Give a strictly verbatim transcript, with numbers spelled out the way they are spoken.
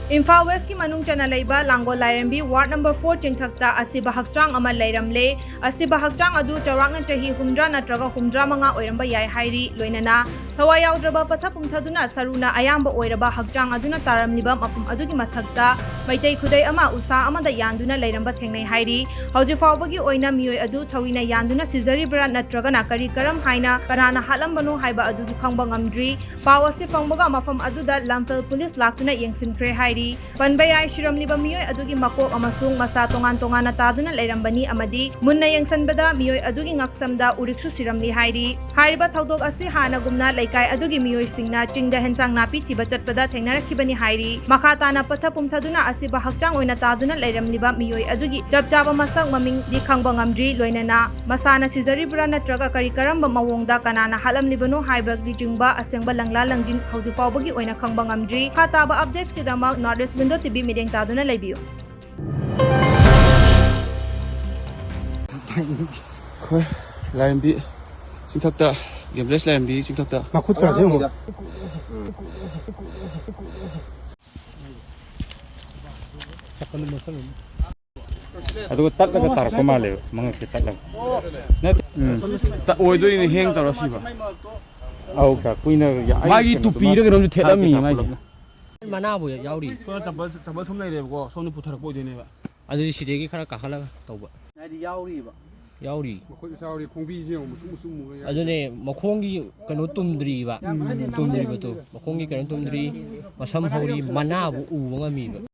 ꯏꯝꯐꯥꯜ ꯋꯦꯁꯀꯤ ꯃꯅꯨꯡ ꯆꯟꯅ ꯂꯩꯕ ꯂꯥꯡꯒꯣꯜ ꯂꯥꯏꯔꯦꯝꯕꯤ ꯋꯥꯔꯗ ꯅꯝꯕꯔ ꯐꯣꯔ ꯆꯤꯡꯊꯛꯇ ꯑꯁꯤꯕ ꯍꯛꯆꯥꯡ ꯑꯃ ꯂꯩꯔꯝꯂꯦ꯫ ꯑꯁꯤꯕ ꯍꯛꯆꯥꯡ ꯑꯗꯨ ꯆꯥꯎꯔꯥꯛꯅ ꯆꯍꯤ ꯍꯨꯝꯗ꯭ꯔꯥ ꯅꯠꯇ꯭ꯔꯒ ꯍꯨꯝꯗ꯭ꯔꯥ ꯃꯉꯥ ꯑꯣꯏꯔꯝꯕ ꯌꯥꯏ ꯍꯥꯏꯔꯤ꯫ ꯂꯣꯏꯅꯅ ꯊꯋꯥꯏ ꯌꯥꯎꯗ꯭ꯔꯕ ꯄꯠꯊ ꯄꯨꯝꯊꯗꯨꯅ ꯁꯔꯨꯅ ꯑꯌꯥꯝꯕ ꯑꯣꯏꯔꯕ ꯍꯛꯆꯥꯡ ꯑꯗꯨꯅ ꯇꯥꯔꯝꯂꯤꯕ ꯃꯐꯝ ꯑꯗꯨꯒꯤ ꯃꯊꯛꯇ ꯃꯩꯇꯩ ꯈꯨꯗꯩ ꯑꯃ ꯎꯁꯥ ꯑꯃꯗ ꯌꯥꯟꯗꯨꯅ ꯂꯩꯔꯝꯕ ꯊꯦꯡꯅꯩ ꯍꯥꯏꯔꯤ꯫ ꯍꯧꯖꯤꯛ ꯐꯥꯎꯕꯒꯤ ꯑꯣꯏꯅ ꯃꯤꯑꯣꯏ ꯑꯗꯨ ꯊꯧꯔꯤꯅ ꯌꯥꯟꯗꯨꯅ ꯁꯤꯖꯔꯤꯕ꯭ꯔꯥ ꯅꯠꯇ꯭ꯔꯒꯅ ꯀꯔꯤ ꯀꯔꯝ ꯍꯥꯏꯅ ꯀꯅꯥꯅ ꯍꯥꯠꯂꯝꯕꯅꯣ ꯍꯥꯏꯕ ꯑꯗꯨꯗꯤ ꯈꯪꯕ ꯉꯝꯗ꯭ꯔꯤ꯫ ꯄꯥꯎ ꯑꯁꯤ ꯐꯪꯕꯒ ꯃꯐꯝ ꯑꯗꯨꯗ ꯂꯝꯐꯦꯜ ꯄꯨꯂꯤꯁ ꯂꯥꯛꯇꯨꯅ ꯌꯦꯡꯁꯤꯟꯈ꯭ꯔꯦ ꯍꯥꯏꯔꯤ꯫ ꯄꯟꯕ ꯌꯥꯏ, ꯁꯤꯔꯝꯂꯤꯕ ꯃꯤꯑꯣꯏ ꯑꯗꯨꯒꯤ ꯃꯀꯣꯛ ꯑꯃꯁꯨꯡ ꯃꯁꯥ ꯇꯣꯉꯥꯟ ꯇꯣꯉꯥꯟꯅ ꯇꯥꯗꯨꯅ ꯂꯩꯔꯝꯕꯅꯤ ꯑꯃꯗꯤ ꯃꯨꯟꯅ ꯌꯦꯡꯁꯤꯟꯕꯗ ꯃꯤꯑꯣꯏ ꯑꯗꯨꯒꯤ ꯉꯛꯁꯝꯗ ꯎꯔꯤꯛꯁꯨ ꯁꯤꯔꯝꯂꯤ ꯍꯥꯏꯔꯤ꯫ ꯍꯥꯏꯔꯤꯕ ꯊꯧꯗꯣꯛ ꯑꯁꯤ ꯍꯥꯟꯅꯒꯨꯝꯅ ꯂꯩꯀꯥꯏ ꯑꯗꯨꯒꯤ ꯃꯤꯑꯣꯏꯁꯤꯡꯅ ꯆꯤꯡꯗ ꯍꯦꯟꯁꯥꯡ ꯅꯥꯄꯤ ꯊꯤꯕ ꯆꯠꯄꯗ ꯊꯦꯡꯅꯔꯛꯈꯤꯕꯅꯤ ꯍꯥꯏꯔꯤ꯫ ꯃꯈꯥ ꯇꯥꯅ ꯄꯠꯊ ꯄꯨꯝꯊꯗꯨꯅ ꯑꯁꯤꯕ ꯍꯛꯆꯥꯡ ꯑꯣꯏꯅ ꯇꯥꯗꯨꯅ ꯂꯩꯔꯝꯂꯤꯕ ꯃꯤꯑꯣꯏ ꯑꯗꯨꯒꯤ ꯆꯞ ꯆꯥꯕ ꯃꯁꯛ ꯃꯃꯤꯡꯗꯤ ꯈꯪꯕ ꯉꯝꯗ꯭ꯔꯤ꯫ ꯂꯣꯏꯅꯅ ꯃꯁꯥꯅ ꯁꯤꯖꯔꯤꯕ꯭ꯔꯥ ꯅꯠꯇ꯭ꯔꯒ ꯀꯔꯤ ꯀꯔꯝꯕ ꯃꯑꯣꯡꯗ ꯀꯅꯥꯅ ꯍꯥꯠꯂꯝꯂꯤꯕꯅꯣ ꯍꯥꯏꯕꯒꯤ ꯆꯤꯡꯕ ꯑꯁꯦꯡꯕ ꯂꯪꯂꯥ ꯂꯪꯖꯤꯟ ꯍꯧꯖꯤꯛ ꯐꯥꯎꯕꯒꯤ ꯑꯣꯏꯅ ꯈꯪꯕ ꯉꯝꯗ꯭ꯔꯤ꯫ ꯃꯈꯥ ꯇꯥꯕ ꯑꯞꯗꯦꯠꯁꯀꯤꯗꯃꯛ north east window T V ꯃꯤꯠꯌꯦꯡ ꯇꯥꯗꯨꯅ ꯂꯩꯕꯤꯌꯨ꯫ ꯑꯩꯈꯣꯏ ꯂꯥꯏꯔꯦꯝꯕꯤ ꯆꯤꯡꯊꯛꯇ, ꯒꯦꯝ ꯚꯤꯂꯦꯖ ꯂꯥꯏꯔꯦꯝꯕꯤ ꯆꯤꯡꯊꯛꯇ꯫ ꯃꯈꯨꯠ ꯈꯔꯁꯦ ꯌꯦꯡꯉꯣ꯫ ꯑꯗꯨꯒ ꯇꯠꯂꯒ ꯇꯥꯔꯛꯄ ꯃꯥꯜꯂꯦꯕ, ꯃꯉꯛꯁꯦ ꯇꯠꯂꯒ꯫ ꯅꯠꯇꯦ, ꯎꯝ꯫ ꯇ-, ꯑꯣꯏꯗꯣꯏꯅꯦ, ꯍꯦꯡ ꯇꯧꯔ ꯁꯤꯕ꯫ ꯑꯧ, ꯁꯥꯔ, ꯀꯨꯏꯅ ꯌꯥ-, ꯃꯥꯒꯤ ꯀꯩꯅꯣ, ꯇꯨꯄꯤꯔ ꯀꯩꯅꯣꯝꯁꯨ ꯊꯦꯠꯂꯝꯃꯤ ꯃꯥꯒꯤ ꯃꯥꯏꯁꯦ꯫ ꯄꯨꯂꯞꯅ꯫ ꯃꯅꯥꯕꯨ ꯌꯥꯎꯔꯤ꯫ ꯁꯣꯝꯗ ꯆꯝꯄꯜ, ꯆꯝꯄꯜ ꯁꯨꯝ ꯂꯩꯔꯦꯕꯀꯣ, ꯁꯣꯝꯗ ꯄꯨꯊꯔꯛꯄ ꯑꯣꯏꯗꯣꯏꯅꯦꯕ꯫ ꯑꯗꯨꯗꯤ ꯁꯤꯗꯒꯤ ꯈꯔ ꯀꯥꯈꯠꯂꯒ ꯇꯧꯕ꯫ ꯍꯥꯏꯗꯤ ꯌꯥꯎꯔꯤꯕ? ꯌꯥꯎꯔꯤ꯫ ꯃꯈꯨꯠ ꯃꯁꯥ ꯌꯥꯎꯔꯤ, ꯈꯣꯡꯕꯤꯁꯦ ꯌꯦꯡꯉꯣ, ꯃꯨꯁꯨꯛ ꯃꯨꯁꯨꯛ ꯃꯨꯔ ꯌꯥꯎꯔꯤ꯫ ꯑꯗꯨꯅꯦ, ꯃꯈꯣꯡꯒꯤ ꯀꯩꯅꯣ ꯇꯨꯝꯗ꯭ꯔꯤꯕ, ꯎꯝ꯫ ꯇꯨꯝꯗ꯭ꯔꯤꯕꯗꯣ, ꯃꯈꯣꯡꯒꯤ ꯀꯩꯅꯣ ꯇꯨꯝꯗ꯭ꯔꯤ, ꯃꯁꯝ ꯍꯧꯔꯤ, ꯃꯅꯥꯕꯨ ꯎꯕ ꯉꯝꯃꯤꯕ꯫